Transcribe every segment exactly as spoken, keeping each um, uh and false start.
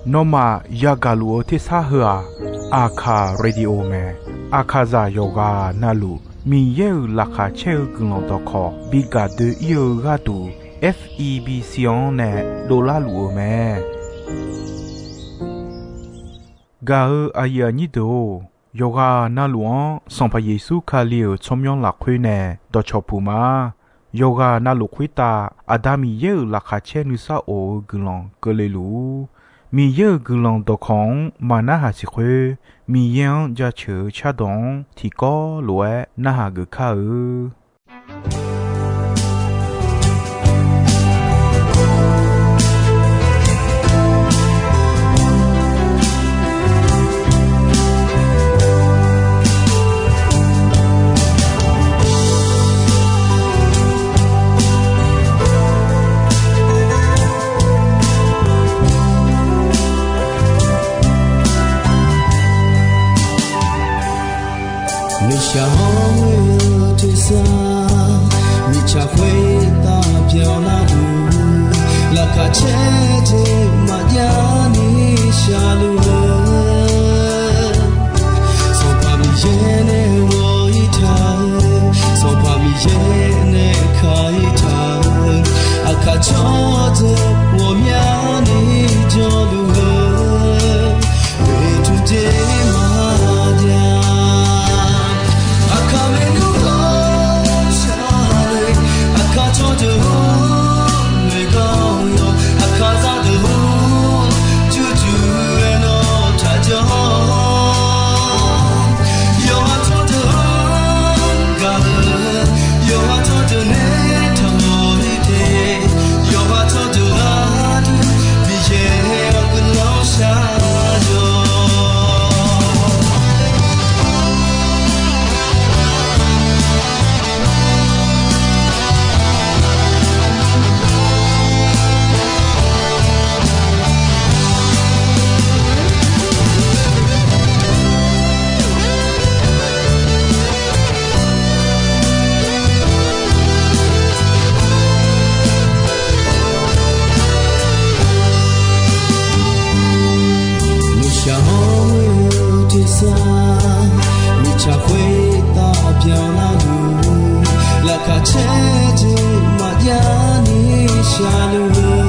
Nawmaf yagaq luf-eu tersar heu-aq, Aqkaq Radio mae. Aqkaqzaq yawqghaq navluf Miqyaer-euq laqkhaq caer-eu guiqlanq dawqkawq bi gaq doe-ir-eu gharduq, F E B C-anr nae dovlar luf-eu mae. Gaq-eu aqyuif aqnyir deuq-or, yawqghaq navluf-anr Sanqpaq Yeqsur Kali-euq tsawrmyanr lafkhoer nae dawqcawq puq ma. Yawqghaq navluf khoertav Aqda Miqyaer-euq laqkhaq caer nuisar of-eu guiqlanq keuvle luf-ur. Miqyaer-euq guiqlanq dawqkawq-anr maqnarhaq siq khoer, Miqyaer-anr jaceuq-eu cardawq-anr tiqkawv lof-aer narhaq geuf kar-eu. Nuishaq hawr-eu tersar, mirtsaq khoertav byanlar-eu, laqkhaq caer jeq maqjav ni shaqluf-eu, Sanqpaq Miqyaer nae ghawq-ir taq-eu, Sanqpaq Miqyaer nae ka-ir taq-eu, aqkaq tsawrdeuq ghawqmyani jawrluf-eu, oeqtmq jeq maqjav. Aqkaq maernmr ghawqshaq-eu, aqkaq tsawrdeuq-or, noeqgar-awr yawq, aqkaq zaqdeuq-or, jurjur-aer nawr taqjanr. Yawqha tsawrdeuq-anr gaq-eu, yawqha tsawrdeuq nae taqmawf-ir de, yawqha tsawrdeuq gharduq Miqyaer-awr guiqlanq shar-awq. Nuishaq hawr-eu tersar, mirtsaq khoertav byanlar-eu, laqkhaq caer jeq maqjav ni shaqluf-eu,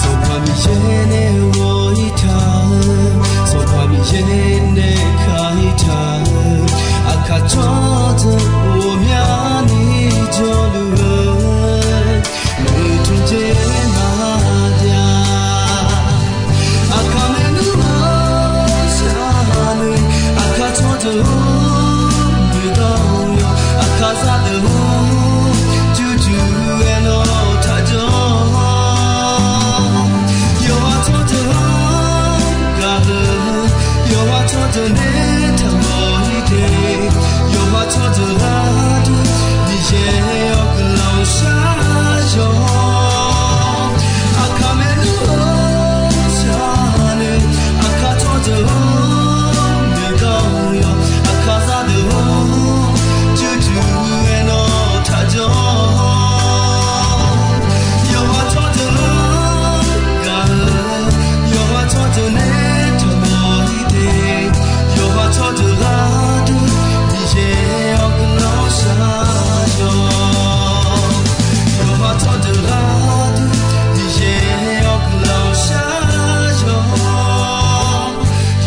Sanqpaq Miqyaer nae ghawq-ir taq-eu, Sanqpaq Miqyaer nae ka-ir taq-eu, aqkaq tsawrdeuq ghawqmyani jawrluf-eu, oeqtmq jeq maqjav. Aqkaq maernmr ghawqshaq-eu, aqkaq tsawrdeuq-or, noeqgar-awr yawq, aqkaq zaqdeuq-or, jurjur-aer nawr taqjanr. Yawqha tsawrdeuq-anr gaq-eu, yawqha tsawrdeuq nae taqmawf-ir de, yawqha tsawrdeuq gharduq Miqyaer-awr guiqlanq shar-awq. Aqkaq maernmr ghawqshaq-eu, aqkaq tsawrdeuq-or, noeqgar-awr yawq, aqkaq zaqdeuq-or, jurjur-aer nawr taqjanr. Yawqha tsawrdeuq-anr gaq-eu, yawqha tsawrdeuq nae taqmawf-ir de, yawqha tsawrdeuq gharduq Miqyaer-awr guiqlanq shar-awq. Yawqha tsawrdeuq gharduq Miqyaer-awr guiqlanq shar-awq.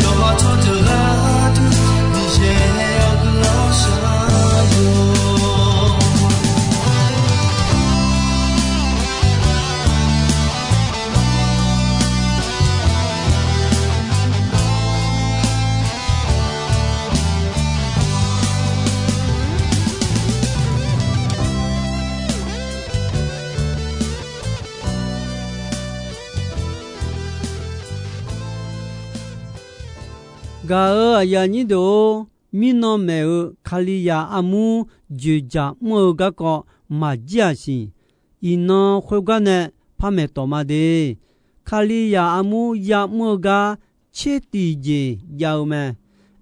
Yawqha tsawrdeuq gharduq Miqyaer-awr guiqlanq shar-awq. Gaq-eu aqyuif aqnyir deuq-or, mirnan maeq-eu Kalizaq armur dzoeqdzaq mr-eu garkawv maqjir-aq siq. Iqnan khoergar nae par maeqtawf ma de. Kalizaq armur ya'mr-eu gar tser tiq jeq jav-eu mae.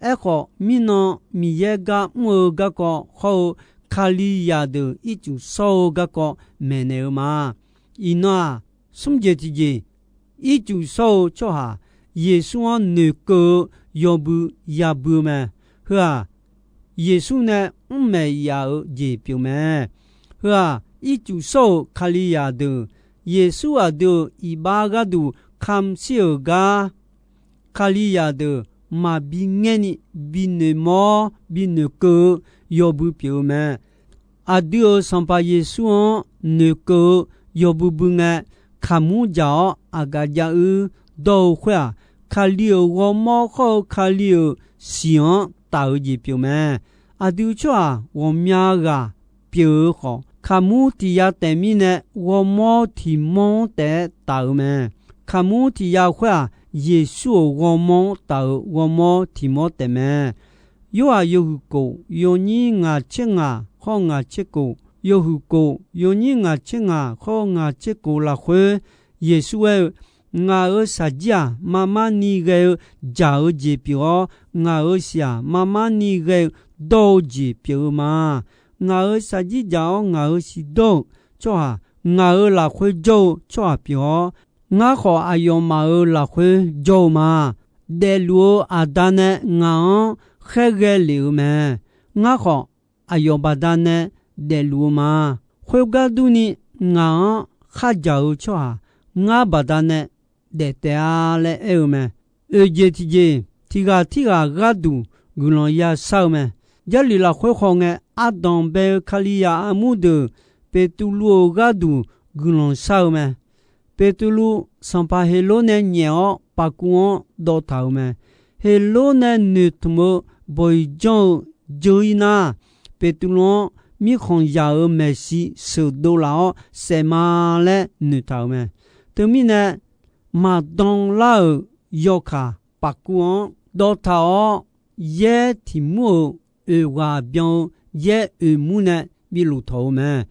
Aerkhawf, mirnan Miqyaer gar mr-eu garkawv hawr-eu Kalizaq deuq ircuf shawr-eu garkawv maeqnaeq-eu ma. Iqnan-aq, smr jeq tiqjeq, ircuf shawr-eu tsawrhaq Yeqsur-anr noeqkeuv-eu yawbui yabui-eu mae. Heu-aq, Yeqsur nae mr maeq yaf-eu jeq pyeuf mae. Heu-aq, ircuf shawr-euq Kalizaq deuq, Yeqsur aqdui-euq iqbax gharduq kamq shir-euq gar, Kalizaq deuq maqbi ngaerni binoeq mawr binoeq keuv-eu yawbui pyeuf-eu mae. Aqdui-euq Sanqpaq Yeqsur-anr noeqkeuv-eu yawbui bui ngae, kaqmur dzaq-awr aqgaf jav uir dawr-eu khoer-aq, Kali-euq ghawrmawr khawr-eu Kali-euq siq-anr taf-eu jeq pyeuf mae. Aqdui tsawrhaq ghawqmya ghaq pyeuf-eu khawf, kaqmur tiq ya taef mirnae ghawrmawr tiq mawr-anr taef-aer taf-eu mae. Kaqmur tiq ya khoer-aq, Yeqsur-euq ghawrmawr-anr taf-euq ghawrmawr tiq mawr taef mae. Yorhaq yawhuiq kof yawnyir ngaq tser ngaq khawr ngaq tser kof, yawhuiq kof yawnyir ngaq tser ngaq khawr ngaq tser kof lafkhoer, Yeqsur aer-eu, Ngaq-euq shaqjir-aq, marmar ni ghae-eu dzaq-eu jeq pyeuf-awr, ngaq-euq siq-aq, marmar ni ghae-eu dawr-eu jeq pyeuf-eu ma. Ngaq-euq shaqjir dzaq-awr ngaq-euq siq dawr-euq tsawrhaq, ngaq-euq lafkhoer jawr-eu tsawrhaq pyeuf-awr, ngar khawf aqyawfmaf-euq lafkhoer jawr-eu ma. Daefluf-eu Aqda nae ngaq-anr khaerghae lef-euq mae. Ngar khawf aqyawf baqdanae daefluf-eu ma. Khoergar durni, ngaq-anr khardzaq-eu tsawrhaq ngar baqdanae daef taef-a laer aer-eu mae. Oeq jeq tiqjeq, tiq ghaq tirghaq gharduq guiqlanq ya shar-eu mae. Jarlif lafkhoer khawf ngae, ardanq bae-eu Kalizaq armur deuq Beqtuvluv-euq gharduq guiqlanq shar-eu mae. Beqtuvluv, sanqpaq Heqlor nae nyaef-awr paqkuv-anr dawv taq-euq mae. Heqlor nae noeqtmq-eu bawq-iq janr-eu dzeur-ir nar, Beqtuvluv-anr mirkhanq yaq-euq maeqshi sheuqdov laf-awr saef ma laer noeqtaq-euq mae. Teumirnae, maqdan lar-euq yawkaq paqkuv-anr dawv taq-awr, yaer tiq mur-euq oeq ghaq byan-eu yaer oeq mur nae bi lof tawq-eu mae.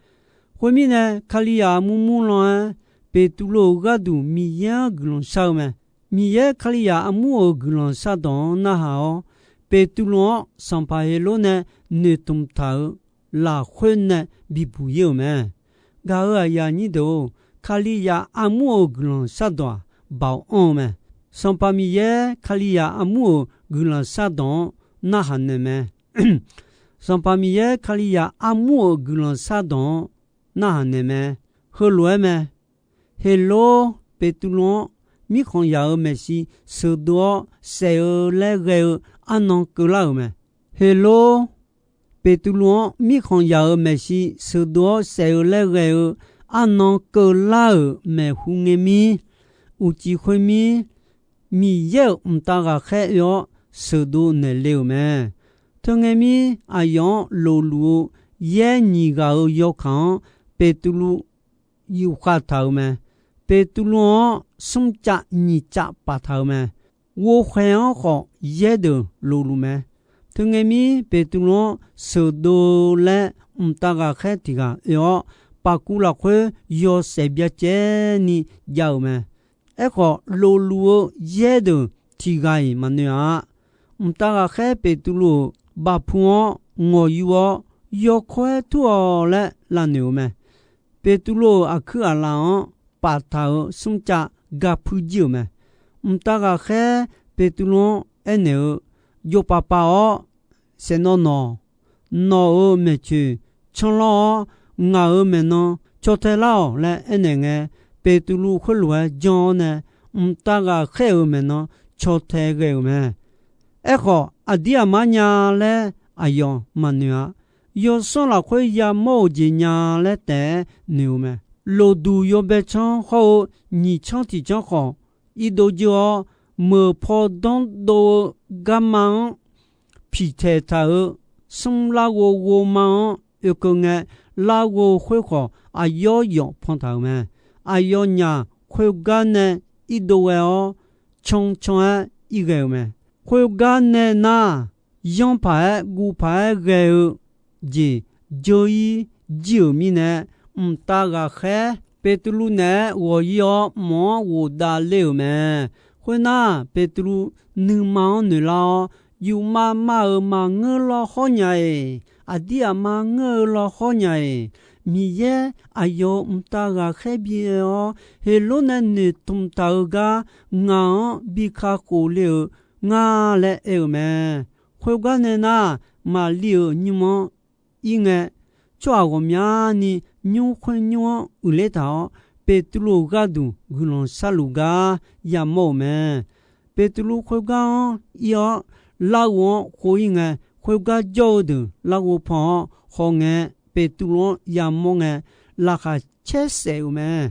Khoermirnae, Kalizaq armur murlan-aer Beqtuvluv-euq gharduq Miqyaer-anr guiqlanq shar-eu mae. Miqyaer Kalizaq armur-euq guiqlanq shardawq-anr narhaq-awr, Beqtuvluv-anr sanqpaq Heqlor nae noeqtmq taq-euq lafkhoer nae bibuq-ir-euq mae. Gaq-euq aqyuif aqnyir deuq-or, Kalizaq armur-euq guiqlanq shardawq-aq, baoq anr-eu mae. Sanqpaq Miqyaer Kalizaq armur-euq guiqlanq shardawq-anr narhaq naeq mae. Sanqpaq Miqyaer Kalizaq armur-euq guiqlanq shardawq-anr narhaq naeq mae. Heulof-aer mae. Heqlor Beqtuvluv-anr mirkhanq yaq-euq maeqshi sheuqdov-awr saef-eu laer ghae-eu arnan keuvlar-euq mae. Heqlor Beqtuvluv-anr mirkhanq yaq-euq maeqshi sheuqdov-awr saef-eu laer ghae-eu arnan keuvlar-euq maeqhu ngae mir, uqcif khoermir, Miqyaer-euq mqtav ghaqkhaer oe-awr sheuqdov naeqle-euq mae. Teungae mir, aqyawf-anr lofluf-eu yaer nyiq ghaq-euq yawkaq-anr Beqtuvluv yufkhav taq-euq mae. Beqtuvluv-anr smrcav nyiq cav paftaq-euq mae. Ghovkhaeq-anr khawf yaer deuq lofluf mae. Teungae mir, Beqtuvluv-anr sheuqdov-eu laer mqtav ghaqkhaer tiq ghaq oe-awr, paqkuv lafkhoer yawshaef byacaevni jav-euq mae. Aerkhawf, lofluf-eu yaer deuq tiq ghaq-iq maqnoeq-a. Mqtav ghaqkhaer Beqtuvluv-euq baqpu-anr ngawq yu-awr, yawkawr-aer tur-awq laer lavnoeq-euq mae. Beqtuvluv-euq aqkuir aqlaf-anr paftaq-euq smrcav ga puir jir-euq mae. Mqtav ghaqkhaer Beqtuvluv-anr aernaeq-eu, Jov paf paf-awr saeqnawv nawq. Nawq-euq maeqtsoeq canlanr-awr, ngaq-euq maeqnan caw tae lar-awq laer aernaeq ngae, Beqtuvluv khoerlof-aer janr-awr nae, mqtav ghaqkhaer-euq maeqnan caw tae ghae-euq mae. Aerkhawf, aqdir aqmar nya laer aqyawf maqnoeq-a. Yawsanr lafkhoer yamawr-euq jeq nya laer taef-aer noeq-eu mae. Loqduq yawbae tsanr hawr-eu nyiq tsanr tiq tsanr khawf, irdov dzeur-awr, meuqpaw danr dov-eu garma-anr piqtaeq taq-euq smr larghov ghovma-anr oekeuv ngae, larghov khoer khawf aqyawf yawf pan taq-euq mae. Aqyawfnyaf khoergar nae irdov ghae-awr, can can-aer irghae-euq mae. Khoergar nae nar, yanr paq-aer guv paq-aer ghae-eu jeq dzeur-ir jir-euq mirnae, mqtav ghaqkhaer Beqtuvluv naeq-aer ghawq-ir-awr, mq-anr ghofdav ler-euq mae. Khoernar, Beqtuvluv nuima-anr noeqlar-awr, yufmav mav-euq maqngeur lawr hawr nya-eq, aqdir aqma ngeur-eu lawr hawr nya-eq, Miqyaer aqyawf-euq mqtav ghaqkhaer bi aer-awr, Heqlor nae noeqtmq taq-eu gar ngaq-anr bi kakhof le-euq nga laer aer-euq mae. Khoergar nae nar, Maqli-euq nymr-anr ir ngae, tsawrhaq ghawqmyani nymr khoer nymr-anr uiqler taq-awr, Beqtuvluv-euq gharduq guiqlanq sharluf gar yamawr-euq mae. Beqtuvluv khoergar-anr ir-awr, larghov-anr khov ir ngae, khoergar jawr-eu deuq larghov pan-awr hawngae, Beqtuvluv-anr yamawr ngae, laqkhaq caer saef-euq mae.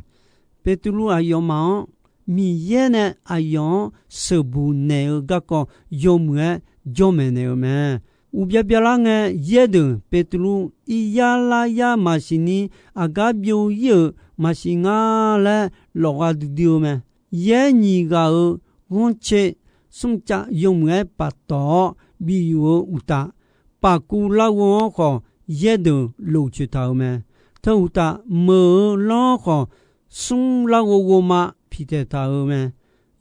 Beqtuvluv aqyawfmaf-anr Miqyaer nae aqyawf-anr sheuqbuq naeq-eu garkawv yawmuiq-aer jawr maeqnaeq-euq mae. Uqbya byalar ngae, yaerdeuq Beqtuvluv iryar laryar maqsiq ni, aqgar byov ir-euq maqsiq nga laer lawqgha duidui-eu mae. Yaer nyiq ghaq-euq ghanrcae smrcav yawmuiq-aer paftawf-awr bif yuf-eu uqtaf, paqkuv larghov-anr khawf yaerdeuq lof coeq taq-euq mae. Teu uqtaf, meuq-eu lanr-anr khawf smr larghov ghovma piqtaeq taq-euq mae.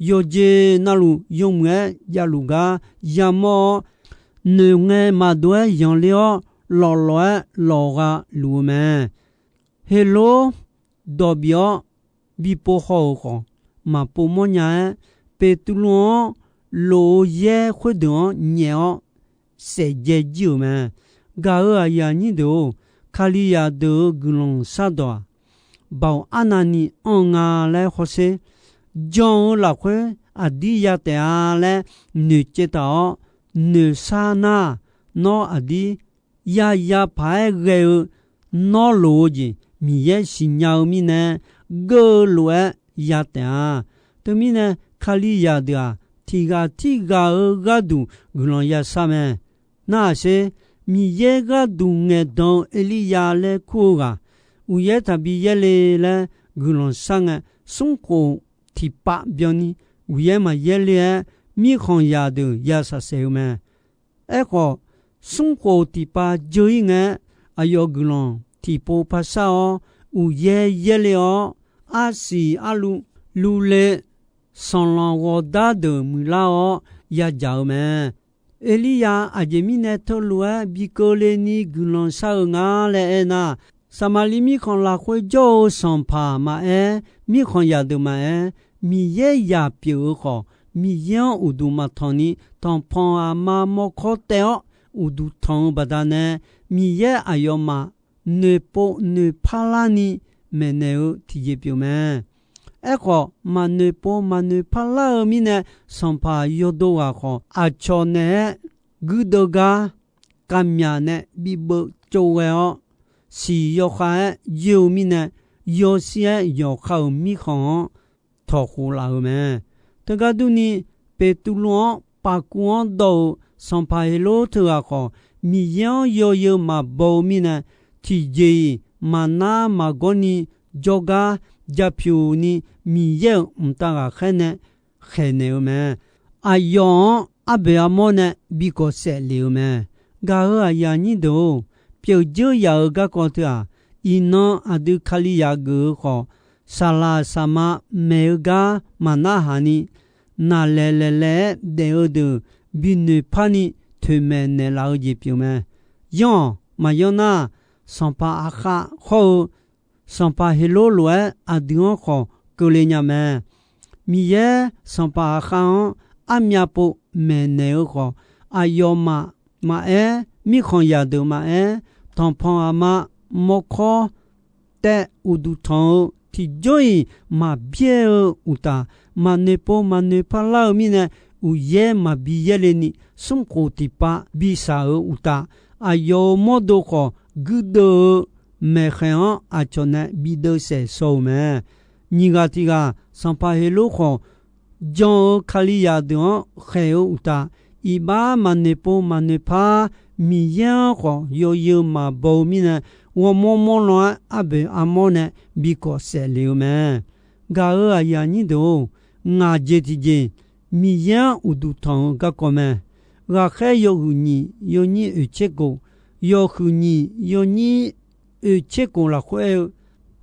Yawqjeq navluf yawmuiq-aer javluf gar yamawr-awr, noeqngae maqdov-aer yanqler-awr, lawflawf-aer lawqgha luf-eu mae. Heqlor dawq bif-awr, bi pov haw-euq khawf, maqpov mawrnya-aer, Beqtuvluv-anr lof-eu yaer khoerdeuq-anr nyaef-awr saefdzae jir-euq mae. Gaq-euq aqyuif aqnyir deuq-or, Kalizaq deuq-euq guiqlanq shardawq-aq, baoq arnavni anr-eu nga laer hawsher. Jan-eu lafkhoer aqdir ya taef-a laer noeqcaev taq-awr, noeqshar nar, nawr aqdir yaya paq-aer ghae-eu nawr loq-eu jeq Miqyaer siqnya-eu mirnae, geur-eu lof-aer ya taef-a. Teumirnae, Kalizaq deuq-aq, tiq ghaq tirghaq-eu gharduq guiqlanq yashar mae. Narhaq sher, Miqyaer gharduq ngaeqdan-eu Erliryav laer kur-eu ghaq, uqyaer taqbi yaerle laer guiqlanq shar ngae, smrkhof tiqpav byanni uqyaer maqyaer le-aer, mirkhanqzaq deuq ya shaqsaef-eu mae. Aerkhawf, smrkhof tiqpav dzeur-ir ngae-aer, aqyawf guiqlanq tiqpov par shar-awr, uqyaer yaerle-awr, arsiq arluv, luvle, sanqlanq ghawqdar deuq muiqlar-awr yadzaq-eu mae. Erliryav aqjeq mirnae teulof-aer bi keuvle ni guiqlanq shar-eu nga laer aernar, Saqmaqliv mirkhanq lafkhoer jawr-eu sanqpaq maqaer, mirkhanqzaq deuq maqaer, Miqyaer zaq pyeuf-eu khawf, Miqyaer-anr uqduq maqtanq ni, tanqpanq aqma mawrkawr taev-awr uqduq tanq-eu baqdanae, Miqyaer aqyawfmaf noeqpov noeqpar larni maeqnaeq-eu tiqjeq pyeuf mae. Aerkhawf, maqnoeqpov maqnoeqpar lar-eu mirnae, sanqpaq yawdo ghaq khawf, aqcawq naeq-aer guirdeuv gar kavmyaq nae bibeuv tsovghae-awr, siq yawkhav-aer yoer-eu mirnae, yawshir-aer yawqha-euq mirkhanq-anr tawqkhof laf-euq mae. Teugar durni, Beqtuvluv-anr paqkuv-anr dawv-euq sanqpaq Heqlor teughaq khawf, Miqyaer-anr yawzeu maqbaw-eu mirnae, tiqjeq-iq maqnar maqgawr ni jawrgar japyuq ni, Miqyaer-euq mqtav ghaqkhaer nae khaeqnaeq-eu mae. Aqyawf-anr arboeq armawr nae bi kawf saef lef-eu mae. Gaq-euq aqyuif aqnyir deuq-or, pyeuf dzeur yaf-euq garkawv teu-aq, iqnan aqdui Kalizaq geuf-eu khawf, saqlaq saqma maeq-eu gar maqnarhaq ni, naqlaeq laeqlaeq-aer daef-eu deuq binoeq par ni toeqmaeq naeqlaf-eu jeq pyeuf mae. Yanr-awq. Maqyanr nar, sanqpaq Aqkhav hawr-eu sanqpaq Heqlor lof-aer aqdui-anr khawf keuvle nya mae. Miqyaer sanqpaq Aqkhav-anr armyav pov maeqnaeq-eu khawf, aqyawfmaf maqaer, mirkhanqzaq deuq maqaer, tanqpanq aqma mawrkawr taev uqduq tanq-eu tiqjawr-iq maqbyaer-eu uqtaf, maqnoeqpov maqnoeqpar lar-eu mirnae, uqyaer maqbi yaerle ni, smrkhof tiqpav bishaq-euq uqtaf, aqyawf-euq mawrdo khawf guirdeuv-eu maeqkhaeq-anr aqcawq nae bideuv saef shaw-euq mae. Nyiq ghaq tiq ghaq, sanqpaq Heqlor khawf, jan-eu Kalizaq deuq-anr khaeq-eu uqtaf, iqbax maqnoeqpov maqnoeqpar, Miqyaer-anr khawf yawzeu maqbaw-eu mirnae, ghawrmawr mawr lan-aer arboeq armawr nae bi kawf saef lef-eu mae. Gaq-euq aqyuif aqnyir deuq-or, ngaq jeq tiqjeq Miqyaer-anr uqduq tanq-eu garkawv mae. Ghaqkhaer yawhuiq nyiq yawnyir oeqtser kof, yawhuiq nyiq yawnyir oeqtser kof lafkhoer aer-eu,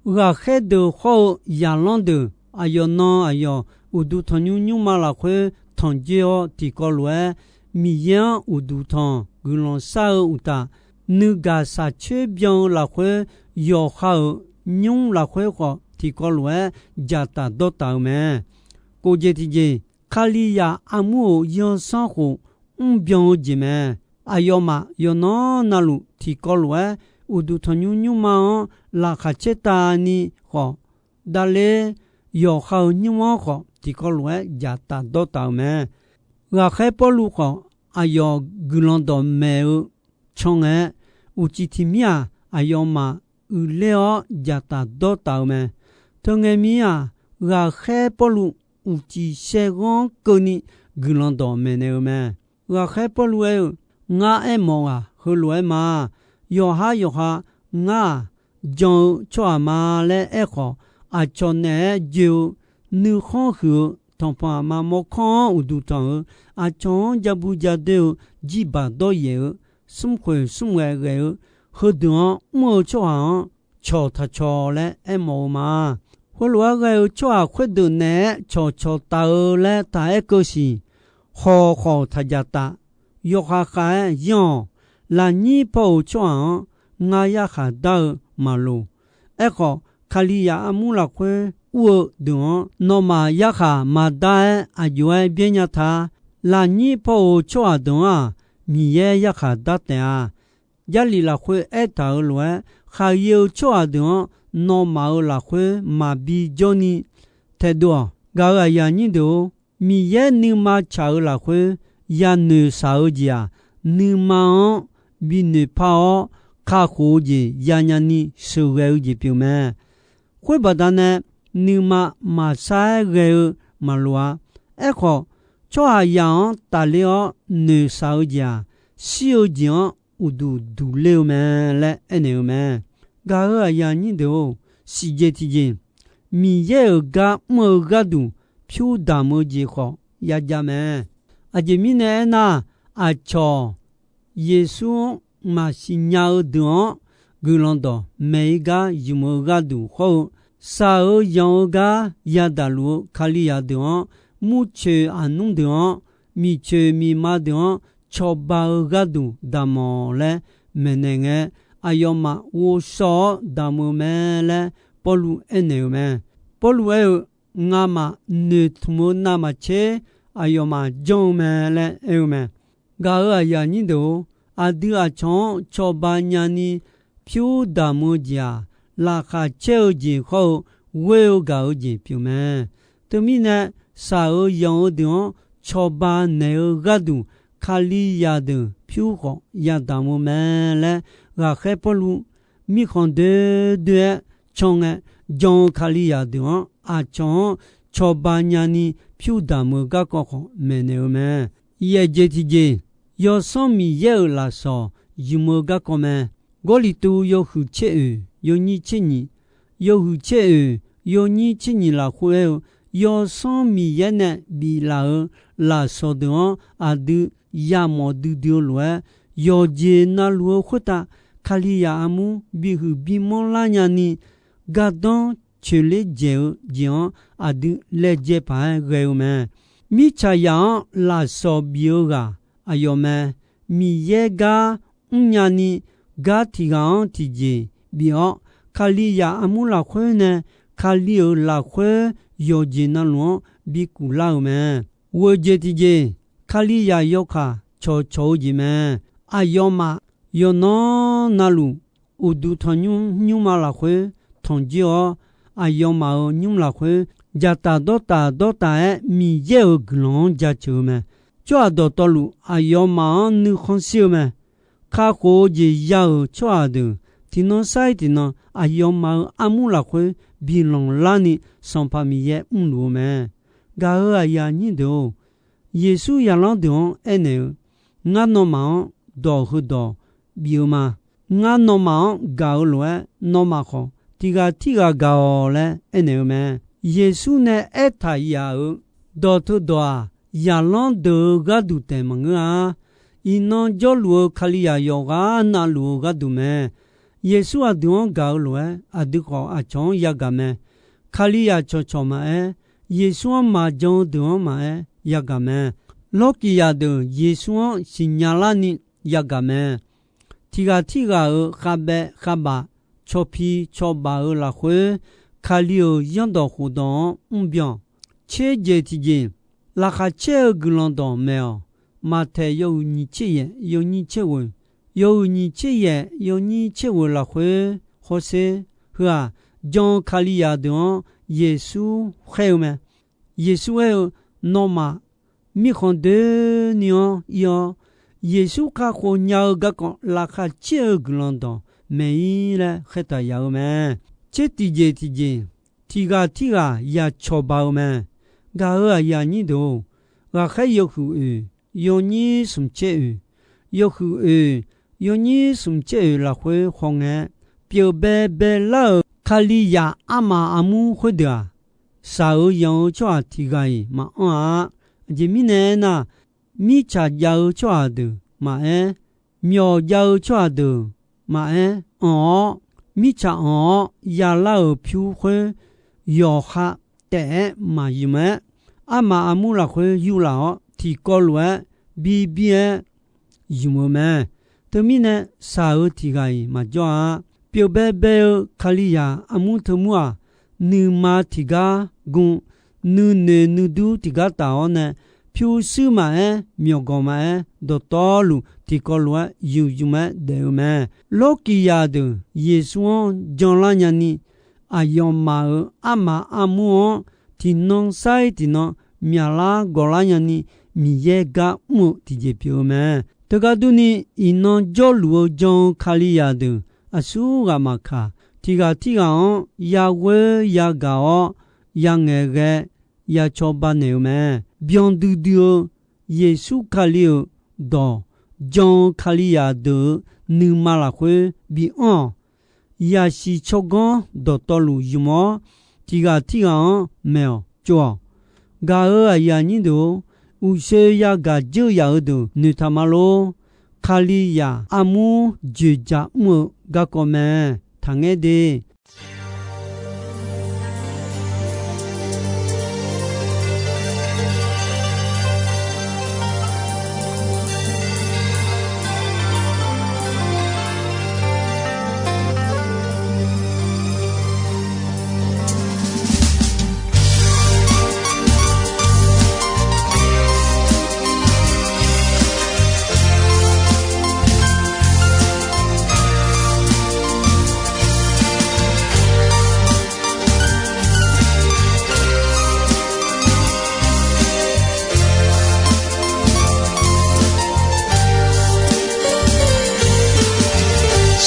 ghaqkhaer deuq hawr-eu zaqlanr deuq aqyawf nan aqyawf uqduq tanqnymr nymrma lafkhoer tanqdzoer-awr tiqkawv lof-aer, Miqyaer-anr uqduq tanq guiqlanq shar-eu uqtaf, nuigaq shaqcoer byan-eu lafkhoer, yawqha-euq nymr lafkhoer khawf tiqkawv lof-aer dzaqtaf dawrtaf-eu mae. Kof jeq tiqjeq, Kalizaq armur-euq zanrsanrkhof mrbyan-eu jeq mae. Aqyawfmaf yawqnan navluf tiqkawv lof-aer uqduq tanqnymr nymrma-anr laqkhaq caertavni khawf, davler yawqha-euq nymr-anr khawf tiqkawv lof-aer dzaqtaf dawrtaf-euq mae. Ghaqkhaer Pawrluv khawf, aqyawf guiqlanq dawqmaeq-eu can ngae, uqcif tiq mir-aq, aqyawfmaf uiqler-awr dzaqtaf dawrtaf-eu mae. Teungae mir-aq, ghaqkhaer Pawrluv uqcif shaerghanr keuvni guiqlanq dawqmaeq naeq-eu mae. Ghaqkhaer Pawrluv aer-eu, Ngar aermawf ghaq heulof-aer ma. Yawqhar yawqha ngar-aq, jan-eu tsawrhaq ma laer aerkhawf, aqcawq naeq-aer joe-eu, nuikhanr huiq-eu, tanqpanq aqma mawrkawr-anr uqduq tanq-eu, aqcawq-anr jabu jadoer-eu, jirbaq dawryaef-eu, smrkhoeq smrghae ghae-eu, heudeuq-anr mr-eu tsawrhaq-anr cawq taq cawq laer aermawf-eu ma. Khoerlof-aer ghae-eu tsawrhaq khoerdeuq naeq-aer cawqcawq taf-eu laer taq aer keuv siq. Khawq khawq taq dzaqtaf. Yawkhav khav-aer yanr-awq. Lafnyir paw-euq tsawrhaq-anr ngar yarkhaq dar-eu maqloq. Aerkhawf, Kalizaq armur lafkhoer ur-eu deuq-anr nawmaf yarkhaq maqdar-aer aqjox-aer byaer nya ta. Lafnyir paw-euq tsawrhaq deuq-anr-aq, Miqyaer yarkhaq dar taef-a. Jarlif lafkhoer aertaq-euq lof-aer, khaqyae-eu tsawrhaq deuq-anr nawmaf-euq lafkhoer maqbi jawrni taedov-awq. Gaq-euq aqyuif aqnyir deuq-or, Miqyaer nuima tsaq-eu lafkhoer yanoeq shaq-eu jeq-aq, nuima-anr binoeq par-awr kakhof-eu jeq yanya ni sheuqghae-eu jeq pyeuf mae. Khoer baqdanae nuima maqsar-aer ghae-eu maqloq-a. Aerkhawf, tsawrhaqzaq-anr tafler-awr noeqshaq-eu jeq-aq, shir-eu jeq-anr uqduq duq ler-eu mae laer aernaeq-eu mae. Gaq-euq aqyuif aqnyir deuq-or, siqjeq tiqjeq, Miqyaer-euq gar mr-eu gharduq pyur damq-eu jeq khawf yajav mae. Aqjeq mirnae aernar, aqcawq Yeqsur-anr maqsiq nya-eu deuq-anr guiqlanq dawq maeq-ir gar ymq-eu gharduq hawr-eu, shaq-eu yanq-eu gar yadaq luf-eu Kalizaq deuq-anr, murcoeq aqnmr deuq-anr, miqcoeq miqma deuq-anr cawba-eu gharduq damq-awq laer maeqnaeq ngae, aqyawfmaf ghovshaw-awr damq-eu mae laer Pawrluv aernaeq-eu mae. Pawrluv aer-eu, Ngamaf noeqtmq-eu navmaqtser aqyawfmaf janr-eu mae laer aer-eu mae. Gaq-euq aqyuif aqnyir deuq-or, aqdui aqcawq-anr cawba nyani pyur damq-eu jeq-aq, laqkhaq caer-eu jeq hawr-eu ghoer-eu gaq-eu jeq pyeuf mae. Teumirnae, shaq-euq yanq-eu deuq-anr cawba naeq-eu gharduq, Kalizaq deuq pyur khawf yadamq-eu mae laer, ghaqkhaer Pawrluv mirkhanq doer doer-aer can ngae, jan-eu Kalizaq deuq-anr aqcawq-anr cawba nyani pyur damq-eu garkawv khawf maeqnaeq-eu mae. Yaeq jeq tiqjeq, Yawsanr Miqyaer-euq lafsawq ymq-eu garkawv mae. Gawrliqtu yawhuiq tser oeq yawnyir tser nyiq, yawhuiq tser oeq yawnyir tser nyiq lafkhoer aer-eu, Yawsanr Miqyaer nae biflaf-euq lafsawq deuq-anr aqdui yamawf duidui-eu lof-aer, yawqjeq navluf-eu khoertav Kalizaq armur bihuiq bimanr lar nyani, gardanr coeqler dzaeq-eu jeq-anr aqdui laejae paq-aer ghae-eu mae. Mirtsaqzaq-anr lafsawq bif-eu ghaq aqyawf mae. Miqyaer gar mrnya ni, gar tiq ghaq-anr tiqjeq bif-awr, Kalizaq armur lafkhoer nae Kali-euq lafkhoer yawqjeq navluf-anr bikuf lar-euq mae. Ghoeq jeq tiqjeq, Kalizaq yawkaq cawqcawq-eu jeq mae. Aqyawfmaf yawqnan navluf, uqduq tanqnymr nymrma lafkhoer tanqjoer-awr, aqyawfmaf-euq nymr lafkhoer dzaqtaf dawrtaf dawrtaf-aer Miqyaer-euq guiqlanq-anr jaceuq-eu mae. Tsawrhaq dawqtawvluf aqyawfmaf-anr nuikhanr shir-eu mae. Kakhof-eu jeq ya-euq tsawrhaq deuq tiqnan sar-ir tiqnan aqyawfmaf-euq armur lafkhoer bilanq larni Sanqpaq Miqyaer mrluf-eu mae. Gaq-euq aqyuif aqnyir deuq-or, Yeqsur zaqlanr deuq-anr aernaeq-eu, Ngar nawmaf-anr dawq heudawq bif-eu ma. Ngar nawmaf-anr gaq-eu lof-aer, nawmaf khawf tiq ghaq tirghaq gaq-awq laer aernaeq-eu mae. Yeqsur nae aertaq yaf-euq dawq teudawq-aq, zaqlanr deuq-eu gharduq taef maqngeur-a. Iqnan jawrluf-eu Kalizaq yawqghaq navluf-eu gharduq mae. Yeqsur aqdui-anr gaq-eu lof-aer, aqdui khawf aqcawq-anr yagaq mae. Kalizaq cawqcawq maqaer, Yeqsur-anr maqjan-eu deuq-anr maqaer, yagaq mae. Lawrkiqzaq deuq Yeqsur-anr siqnya larni yagaq mae. tiq ghaq tirghaq-euq khavbaev khavbaf, cawqpi cawqbaf-euq lafkhoer, Kali-euq zanrdawq khofdawq-anr mrbyan. Tser jeq tiqjeq, Laqkhaq caer-eu guiqlanq dawq maeq-awq. Maqtaeq yawhuiq nyiq tser yaef yawnyir tser ghoeq, yawhuiq nyiq tser yaef yawnyir tser ghoeq lafkhoer hawsher, heu-aq, jan-eu Kalizaq deuq-anr Yeqsur khaer-eu mae. Yeqsur aer-eu, Nawmaf mirkhanq doeni-anr ir-awr, Yeqsur kakhof nya-eu garkawv laqkhaq caer-eu guiqlanq dawq maeq-ir laer khaertaq yaf-eu mae. Tser tiqjeq tiqjeq, tiq ghaq tirghaq yacawq ba-eu mae. Gaq-euq aqyuif aqnyir deuq-or, ghaqkhaer yawhuiq oeq, yawnyir smq caer oeq, yawhuiq oeq, yawnyir smq caer oeq lafkhoer hawngae-aer, pyeuf baebae lar-euq Kalizaq armaf armur khoerdeuq-aq, shaq-eu yanq-eu tsawrhaq tiq ghaq-iq maqanr-a. Aqjeq mirnae aernar, mirtsaq jav-eu tsawrhaq deuq maqaer, myawq jav-eu tsawrhaq deuq maqaer, anq-awr, mirtsaq anq-awr yalar-euq pyur khoer yawqha taef-aer maqymq-aer, armaf armur lafkhoer yurlaf-awr tiqkawv lof-aer bibir-aer ymq-eu mae. Teumirnae, shaq-eu tiq ghaq-iq maqjawr-a. Pyeuf baebae-eu Kalizaq armur teumur-aq, nuima tiqgar gu, nuinoeq nuidur tiqgar taf-awr nae, pyurshuir maqaer, myawqganq maqaer, dawqtawvluf tiqkawv lof-aer ymqymq-aer daef-eu mae. Lawrkiqzaq deuq Yeqsur-anr janlar nyani, aqyawfmaf-euq armaf armur-anr tiqnan sar-ir tiqnan myaqlar gawqlar nyani, Miqyaer gar mr-eu tiqjeq pyeuf-eu mae. Teugar durni, iqnan jawrluf-eu jan-eu Kalizaq deuq aqsurghaq maqkaq, tiq ghaq tirghaq-anr yaghoer yagaq-awr, yangaeq ghae yacawba naeq-eu mae. Byan duidui-eu Yeqsur Kali-euq dawq, jan-eu Kalizaq deuq-euq nuima lafkhoer bianr-awq. Yaqsiq tsawrganr dawqtawvluf ymq-awr, tiq ghaq tirghaq-anr maeq-awq tsov-awq. Gaq-euq aqyuif aqnyir deuq-or, uqshoe yagaq dzeur yaf-eu deuq noeqtaq ma lor. Kalizaq armur dzoeqdzaq mr-eu garkawv mae. Taqngaer de.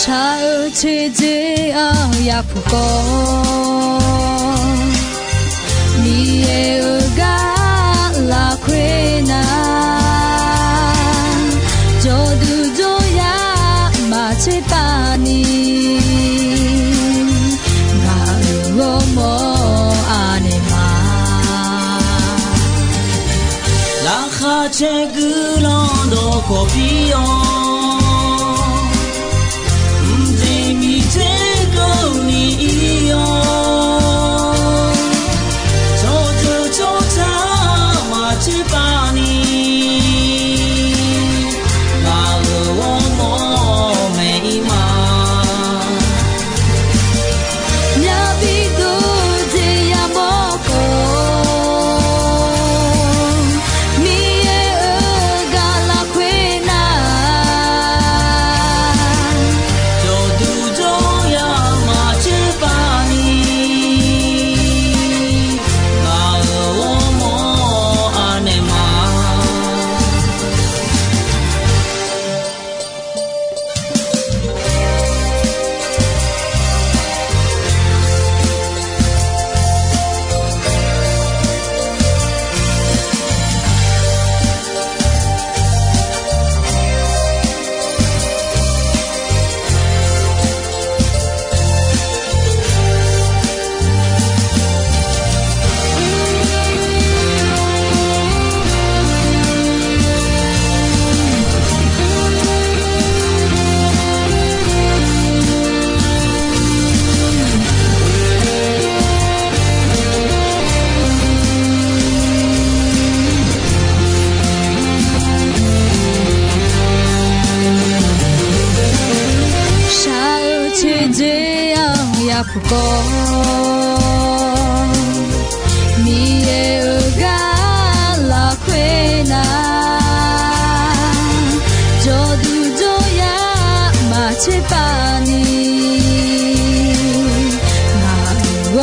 Shaq-eu teqdzer-anr yapuq kawv, Miqyaer-euq gar lafkhoer nar, jawrduq jawryar maqtser pav ni, ngaq-euq ghawrmawr anaeq ma. Laqkhaq caer guiqlanq dawqkawq pir-awr, mqdzeq miqdzer keuvni ir-awr, tsawrjeuq tsawrca maqtser pav ni, ngaq-euq ghawrmawr maeq-ir ma. Myav bi dov jeq yamawr khawf, Miqyaer-euq gar lafkhoer nar,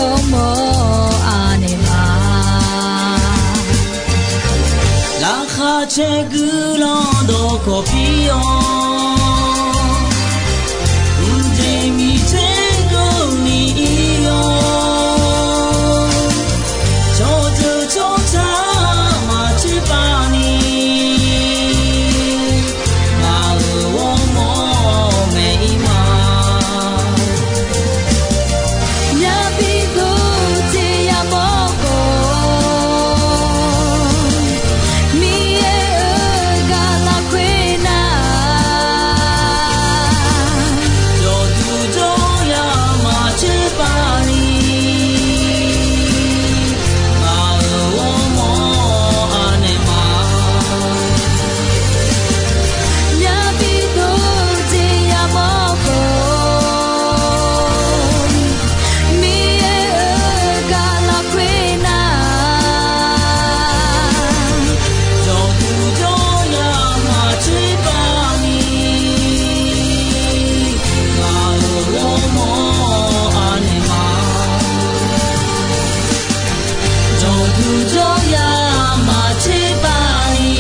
ghawrmawr anaeq ma. Laqkhaq caer guiqlanq dawqkawq pir-awr, mqjeq miqter keuvni ir-awr, cawqdeuq cawqtsaq maqtser pav ni, ngaq-euq ghawrmawr maeq-ir ma. Yabidov jeq yamawr khawf, Miqyaer-euq gaq lafkhoer nar, jawqduq jawryaq maqtser pav ni, ngaq-euq ghawrmawr anaeq ma. Yabidov jeq yamawr khawf, Miqyaer-euq gaq lafkhoer nar, jawqduq jawryaq maqtser pav ni, ngaq-euq ghawrmawr anaeq ma. Jawqduq jawryaq maqtser pav ni,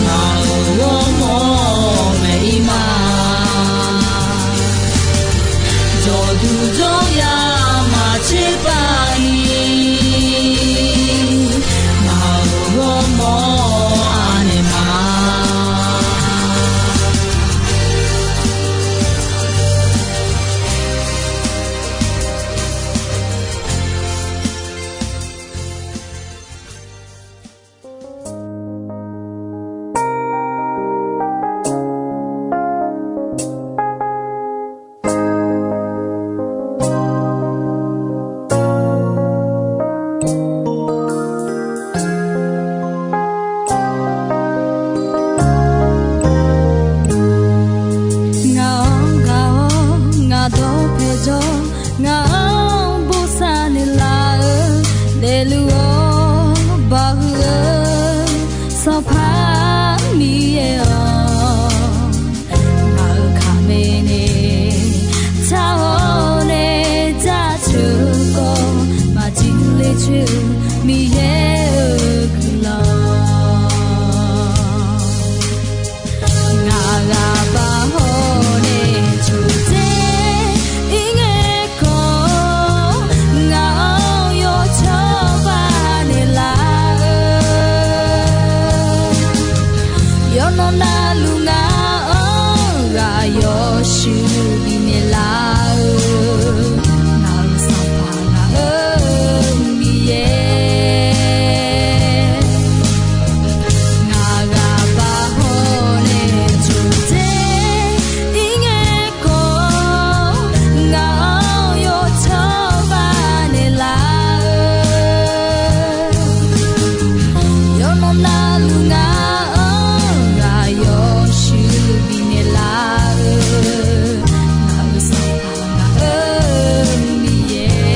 ngaq-euq ghawrmawr maeq-ir ma. Jawqduq jawryaq maqtser pav ni, ngaq-euq ghawrmawr anaeq ma. Ngaq-anr gaq-awr ngaq dawqpae jawr, ngaq-anr bosav naeqlaf-eu, daefluf-awr bawhuiq-eu Sanqpaq Miqyaer-awq, ngaq-euq kaqmae nae tsaq-awr nae jaceuq-eu khawf, maqjir ler coer-eu Miqyaer-euq guiqlanq. Ngaq ghaq baq hawr nae coqdzer ir ngae khawf, ngaq-anr yawcawr baq naeqlaf-eu, yawqnan navluf ngaq-anr ghaq yawshuif bifnaeq laf-eu, ngaq-euq Sanqpaq ngaq-euq Miqyaer. Ngaq ghaq baq hawr nae coqdzer ir ngae khawf, ngaq-anr yawcawr baq naeqlaf-eu, yawqnan navluf ngaq-anr ghaq yawshuif bifnaeq laf-eu, ngaq-euq Sanqpaq ngaq-euq Miqyaer.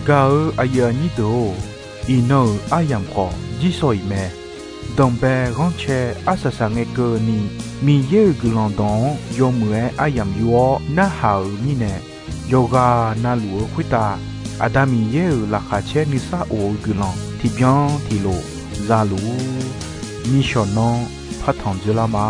Gaq-eu aqyuif aqnyir deuq-or, iqnan-euq aryamq khawf jir sawq-iq mae. Danqbae ghanrcae arsaq saq ngae keuvni, Miqyaer-euq guiqlanq dawq-anr yawmuiq-aer aryamq yur-awr narhaq-euq mirnae, yawqghaq navluf-eu khoertav Aqda Miqyaer-euq laqkhaq caer nuisar of-eu guiqlanq tiqbyan tiqlof za luf-ur. Nishawq nanr partanq dzeurlar ma.